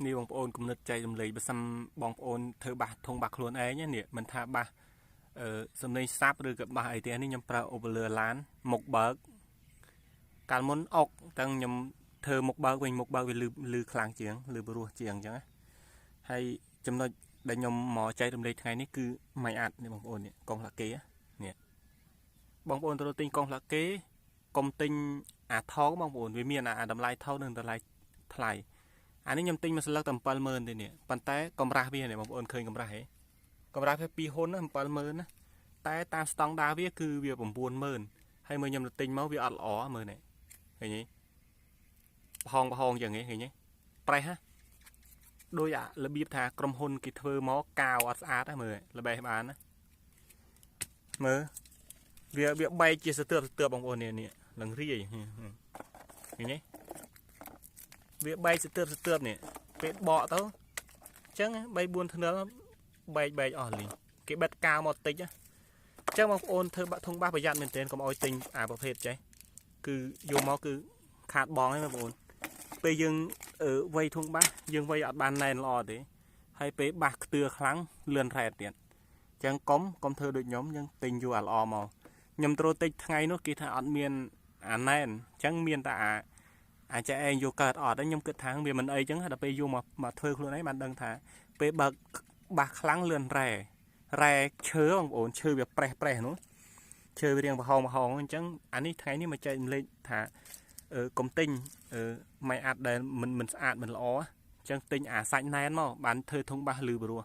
នេះបងប្អូនគំនិតចែករំលែកបើសិនបងប្អូនធ្វើបាសធុងបាសខ្លួនឯងនេះមិនថាបាសអឺសំឡេងសាប់ឬក៏បាសអីទេនេះខ្ញុំប្រើអូបលឺឡានមុខបើកកាលមុនអុកតាំងខ្ញុំធ្វើមុខបើកវិញមុខបើកវាលឺលឺខ្លាំងជាងលឺព្រោះជាងអញ្ចឹងណាហើយចំណុចដែលខ្ញុំមកចែករំលែកថ្ងៃនេះគឺម៉ៃអាត់នេះបងប្អូននេះកងផ្លាកេនេះបងប្អូនត្រូវទិញកងផ្លាកេកុំទិញអាថោកបងប្អូនវាមានអាតម្លៃថោកនិងតម្លៃថ្លៃអានេះខ្ញុំទិញមួយស្លឹកតែ70000ទេនេះប៉ុន្តែកម្រាស់វានេះបងប្អូនឃើញកម្រាស់ហេកម្រាស់វា2ហ៊ុនណា70000ណាតែតាមស្តង់ដារវាគឺវា90000ហើយមើលខ្ញុំទៅទិញមកវាអត់ល្អមើលនេះឃើញទេប្រហោងប្រហោងយ៉ាងនេះឃើញទេប្រេះហ่ะដោយអារបៀបថាក្រុមហ៊ុនគេធ្វើមកកាវអត់ស្អាតហ្នឹងមើលល្បេះបានណាមើលវាវាបែកជាស្ទើបស្ទើបបងប្អូននេះនេះនឹងរាយឃើញទេវាបែកស្ទើបស្ទើបនេះពេលបកទៅអញ្ចឹង3 4ធ្នល់បែកបែកអស់លីងគេបិទកាវមកតិចអញ្ចឹងបងប្អូនធ្វើបាក់ធុងបាសប្រយ័ត្នមែនទែនកុំឲ្យទិញអាប្រភេទចេះគឺយកមកគឺខាតបងហ្នឹងបងប្អូនពេលយើងវៃធុងបាសយើងវៃអត់បានណែនល្អទេហើយពេលបាសខ្ទឿខ្លាំងលឿនរ៉ែតទៀតអញ្ចឹងកុំកុំធ្វើដូចខ្ញុំយើងទិញយកអាល្អមកខ្ញុំត្រូវទិញថ្ងៃនោះគេថាអត់មានអាណែនអញ្ចឹងមានតែអាអាចឯងយកកើតអត់ខ្ញុំគិតថាវាមិនអីចឹងដល់ពេលយកមកមកធ្វើខ្លួនឯងបានដឹងថាពេលបើកបាសខ្លាំងលឿនរ៉ែរ៉ែឈើបងប្អូនឈើវាប្រេះប្រេះនោះឈើវារៀងប្រហោងប្រហោងអញ្ចឹងអានេះថ្ងៃនេះមកចែកម្លេចថាអឺកុំទិញអឺម៉ៃអាត់ដែលមិនមិនស្អាតមិនល្អអញ្ចឹងទិញអាសាច់ណែនមកបានធ្វើធុងបាសលឺព្រោះ